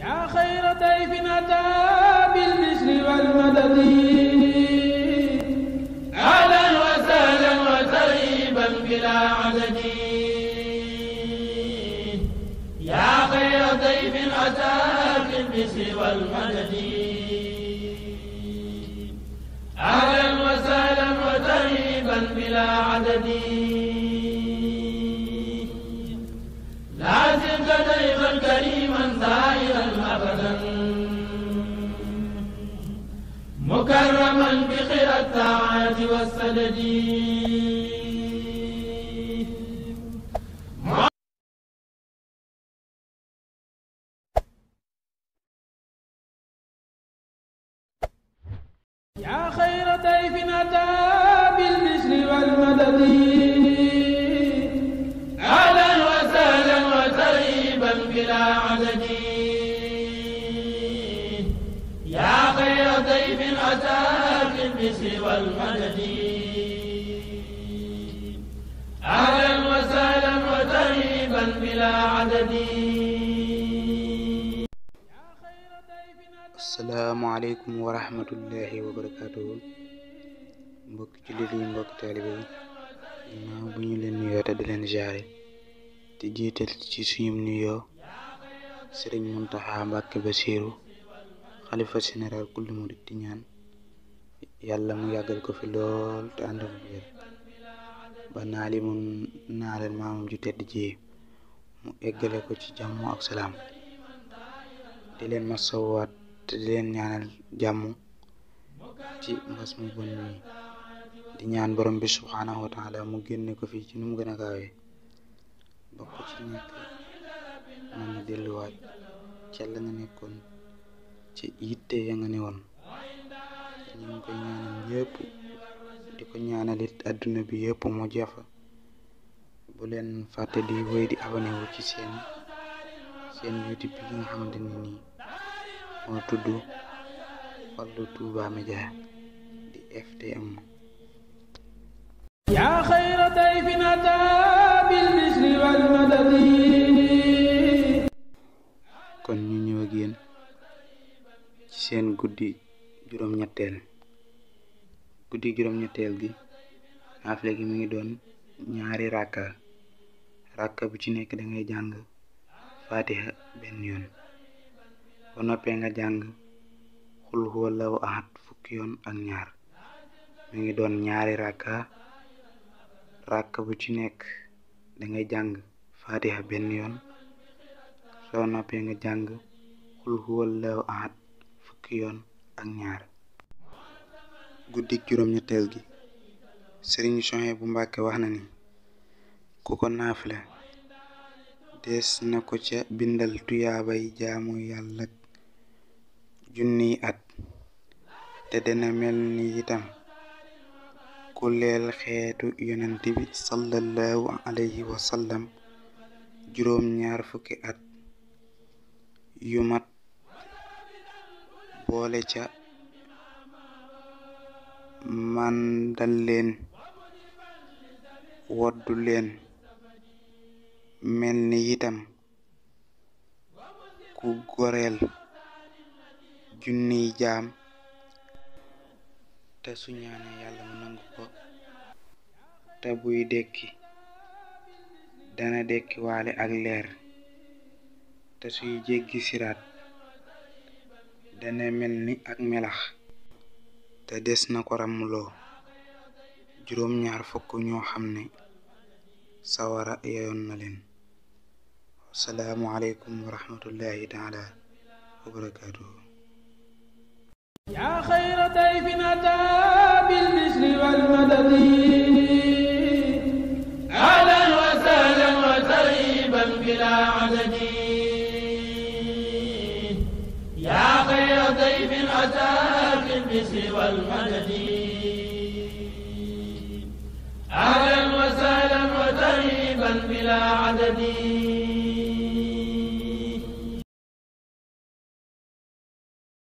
yaa xayra dayfin ataa bil bishri wal madadi ahlan wa sahlan wa tarhiban bilaa adadi yaa xayra dayfin ataa bil bishri wal madadi ahlan wa sahlan wa tarhiban bilaa adadi لازمت ضيفا كريما زائرا ابدا مكرما بخير الطاعات والسدد يا خير ضيف اتى بالبشر والمدد اهلا وسهلا وترحيبا بلا عدد يا خير ضيف اتى بالبشر والمدد اهلا وسهلا وترحيبا بلا عدد. asalaamaaleykum wa rahmatullahi wa barakaatuhu. mbokki jullit yi, mbokki taalibe yi, ginnaaw bu ñu leen nuyoo te di leen jaare te jiital ci suñu nuyoo sëriñ Muntaxa Mbàkke Basiiru, xalifa général kulli murit, di ñaan yàlla mu yàggal ko fi lool te ànd ak wér ba naali mu naalal maamam ju tedd ji mu eggale ko ci jàmm ak salaam. di leen masawaat te di leen ñaanal jàmm ci mbas mu bon mi, di ñaan borom bi subhaanahu wa taala mu génne ko fii ci nu mu gën a gaawee ba ko ci nekk mën na delluwaat ca la nga nekkoon ci yitte ya nga ne woon. ñu ngi koy ñaanal yëpp, di ko ñaanalit adduna bi yëpp mu jafa. bu leen fàtte di wéy di abonné wu ci seen YouTube bi nga xamante ne nii moo tudd Fallou Touba Média di FTM. yaa xayra dayfin ataa bil bishri wal madadi. kon ñu ñëw ak yéen ci seen guddi juróom-ñetteel gi. naafile gi mi ngi doon ñaari rakka bu ci nekk da ngay jàng fatiha benn yoon, ba noppee nga jàng xul huwallahu ahad fukki yoon ak ñaar. mi ngi doon ñaari rakka bu ci nekk da ngay jàng fatiha benn yoon, soo noppee nga jàng xul huwallahu ahad fukki yoon ak ñaar. guddik juróom-ñetteel gi sëriñ Souhaïbou Mbàkke wax na ni ku ko naafile des na ko ca bindal tuyaabay jaamu yàlla junniy at, te dana mel ni itam ku leel xeetu yonent bi sallallahu alayhi wa sallam juróom-ñaar fukki at yu mat, boole ca màndal leen woddu leen, mel ni itam ku goreel junniy jaam, te su ñaane yàlla mu nangu ko, te buy dekki dana dekki waale ak leer, te suy jéggi siraat dana mel ni ak melax, te des na ko ràmmloo juróom-ñaar fukk ñoo xam ne sawara yeyoon na leen. assalaamu aleykum wa rahmatullahi taala wa barakaatuhu. yaa xayra dayfin ataa bil bishri wal madadi ahlan wa sahlan wa tarhiban bilaa adadi yaa xayra dayfin ataa bil bishri wal madadi ahlan wa sahlan wa tarhiban bilaa adadi.